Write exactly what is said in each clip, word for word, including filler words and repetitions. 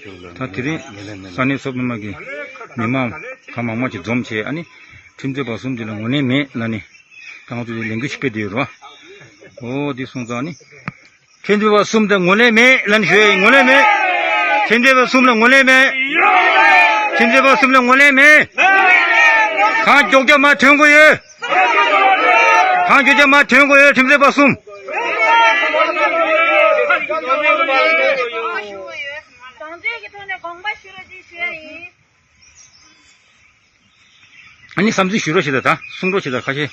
ད་དེ་རིང་ས་གནས་སོག་པོ་མི་མང་གི་མི་མང་གང་མང་མང་ཅིག་འཛོམས་བྱས། ཨ་ནི་ཁྲིམས་རྩོད་པ་གསུམ་འདི་ལ་ངོས་ལེན་མེད་ལབ་ནས་ད་ང་ཚོ་ལས་འགུལ་ཞིག་སྤེལ་བསྡད་ཡོད་རེད་བ། འོ་འདི་སོང་ཙང་ནི། ཁྲིམས་རྩོད་པ་གསུམ་དེ་ངོས་ལེན་མེད་ལབ་ནས་ཞུ་ཡ་ཡིན། ངོས་ལེན་མེད། ཁྲིམས་རྩོད་པ་གསུམ་ལ་ངོས་ལེན་མེད། ཁྲིམས་རྩོད་པ་གསུམ་ལ་ངོས་ལེན་མེད། གང་མགྱོགས་ཀྱང་མར་ཐོན་དགོས་ཡོད། གང་མགྱོགས་ཀྱང་མར་ཐོན་དགོས་ཡོད། ཁྲིམས་རྩོད་པ་གསུམ། གང་ཚོད་ཀྱི་ཐོག་ནས་དགོངས་པ་ཞུ་རོགས་ཅེས་ཞུ་ཡ་ཡིན། ཨ་ནི་བསམ་ཚུལ་ཞུ་རོགས་བྱེད་དང་། ད་གསུང་རོགས་བྱེད་དང་། ཁ་ཤས།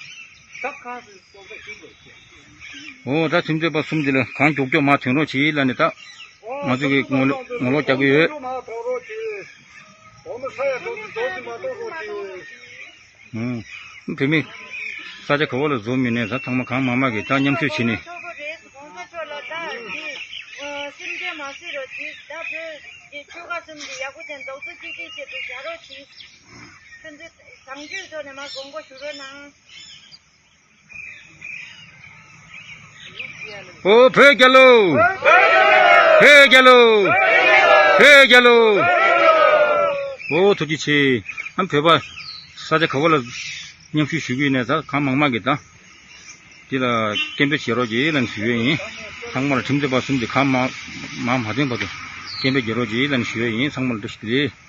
འོ་ད་ཁྲིམས་རྩོད་པ་གསུམ་འདི་ལ་གང་མགྱོགས་མགྱོགས་མར་ཐོན་རོགས་གྱིས་ལབ་ནས་ད་ང་ཚོ་གིས་ངོ་ལོག་ངོ་ལོག་རྒྱག་གི་ཡོད། ཨུམ། བོད་མི་ས་ཆ་ག་བ་ལ་འཛོམས་ཡོད་ནའི་ད་ཚང་མ་གང་མང་མང་གིས་ད་མཉམ་ཞུགས་བྱས་ནས། ཨོ། སེམས་ཁྲལ་མ་བྱེད་རོགས་གྱིས། ད་བོད་ཀྱི་ཆོལ་ཁ་གསུམ་གྱི་ཡག་པོ་ཅན་རྡོག་རྩ་གཅིག་སྒྲིལ་བྱེད་དུ་བཞག་རོགས་གྱིས། ཁྱོད་ཚོས་བཟང་སྤྱོད་ཐོག་ནས་མར་དགོངས་པ་ཞུ་རོགས་གནང་། ཨོ་བོད་རྒྱལ་ལོ། བོད་རྒྱལ་ལོ། བོད་རྒྱལ་ལོ། ཨོ་ཐུགས་རྗེ་ཆེ། ཨ་བོད་པ་ས་ཆ་ག་བ་ལ་མཉམ་ཞུགས་ཞུ་གི་ཡོད་ནའི་ད་གང་མང་མང་གིས་ད། འདི་ལ་སྐད་འབོད་བྱེད་རོགས་གྱིས་ལབ་ནས་ཞུ་ཡས་ཡིན། ཚང་མ་ལ་ཁྲིམས་རྩོད་པ་གསུམ་འདི་གང་མང་མང་མ་ཐོན་བར་དུ་སྐད་འབོད་བྱེད་རོགས་གྱིས་ལབ་ནས་ཞུ་ཡས་ཡིན། ཚང་མ་ལ་བཀྲ་ཤིས་བདེ་ལེགས།